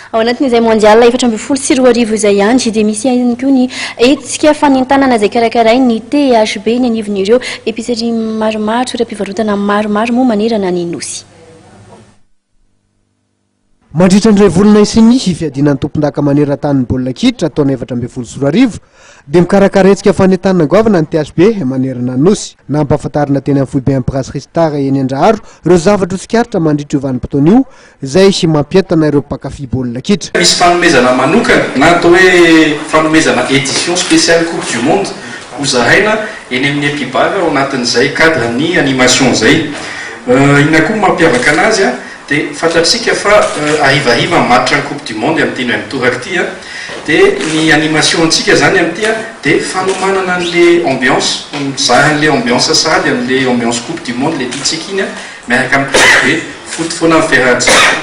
Ao anatin'izay Mondial 2014 izay ihany dia misy ihany koa ny hetsika fanentanana izay karakarain'ny THB eny anivon'ireo épicerie maromaro, toeram-pivarotana maromaro moa manerana ny Nosy. Mandritra ny iray volana hisian'ny fiadiana ny tompondaka maneran-tanin'ny baolina kitra taona 2014 dia mikarakara hetsika fanentanana goavana ny THB manerana ny Nosy. Nampahafantarina teny amin'ny foibe Brasserie Star eny Andraharo ireo zavatra ho tsikaritra mandritra io vanim-potoana io izay mampientana ireo mpankafy baolina kitra. Misy fanomezana manokana na atao hoe fanomezana édition spéciale coupe du monde hozaraina eny amin'ny Epibar ao anatin'izay cadre ny animation izay. Inona koa no mampiavaka anazy? Dia fantatsika fa harivariva ny match ny coupe du monde amin'ity indray mitoraka ity an, dia ny animation antsika zany amin'ity an dia fanomanana an'le ambiance, mizara an'le ambiance sahady an'le ambiance coupe du monde le tiantsika iny an, miaraka amin'ny THB, foot foana ny fiarahantsika.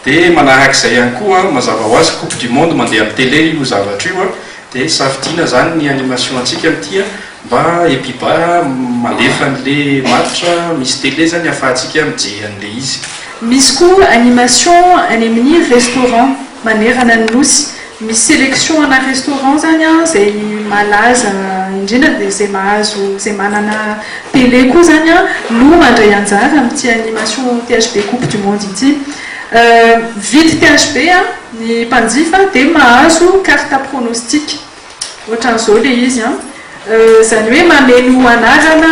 Dia manarak'izay ihany koa an, mazava ho azy coupe du monde mandeha amin'ny télé io zavatra io an, dia safidiana zany ny animation antsika amin'ity an, Mba epibar mandefa anle match misy télé zany afahantsika mijery anle izy. Misy koa animation any amin'ny restaurant manerana ny nosy. Misy sélection ana restaurant zany an, izay malaza indrindra dia izay mahazo, izay manana télé koa zany an no mandray anjara amin'ity animation THB coupe du monde ity. Mividy THB ny mpanjifa dia mahazo carte pronostic. Ohatran'izao ilay izy an. Izany hoe mameno anarana,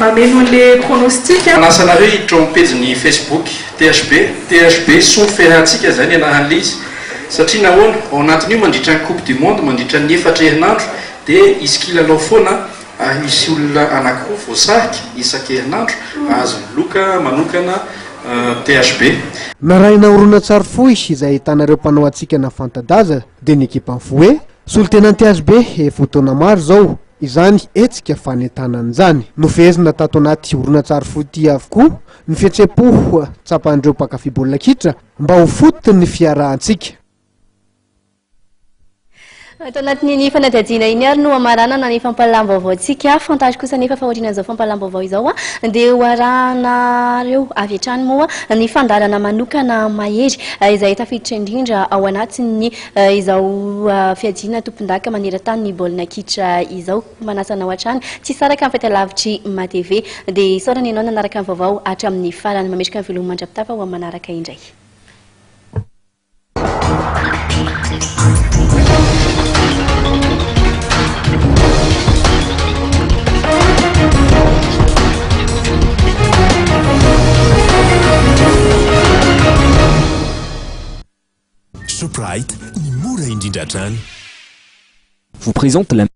mameno an'ilay pronostic. Manasa anareo hiditra ao amin'ny pejin'ny Facebook THB, THB soa fiarahantsika izay ny anaran'ilay izy. Satria nahoana? Ao anatin'io mandritra ny coupe du monde, mandritra ny efatra herinandro dia hisy kilalao foana ary hisy olona anankiroa voasarika isan-kerinandro hahazo ny loka manokana THB. Narahina horonantsary fohy izay ahitana ireo mpanao hatsikana fanta-daza dia ny ekipan'ny Foe, solontenan'ny THB efa ho taona maro izao izany hetsika fanentanana izany. Nofehezina tato anaty horonantsary fohy ity avokoa ny fihetseham-po tsapan'ireo mpankafy baolina kitra mba ho foton'ny fiarahantsika. Ato anatin'iny fanadihadiana iny ary no hamaranana ny fampahalalam-baovaontsika. Fantaro kosa anefa fa aorianan'izao fampahalalam-baovao izao dia ho arahanareo avy hatrany moa ny fandaharana manokana mahery izay tafiditra indrindra ao anatin'ny izao fiadiana tompondaka maneran-tany ny baolina kitra izao. Manasa anao hatrany tsy hisaraka amin'ny fahitalavitry MATV. Dia isaorana ianao nanaraka ny vaovao hatramin'ny farany. Mametraka ny veloma mandra-pitafa ho amin'ny manaraka indray. Shoprite, ny mora indrindra hatrany. Vous présente la.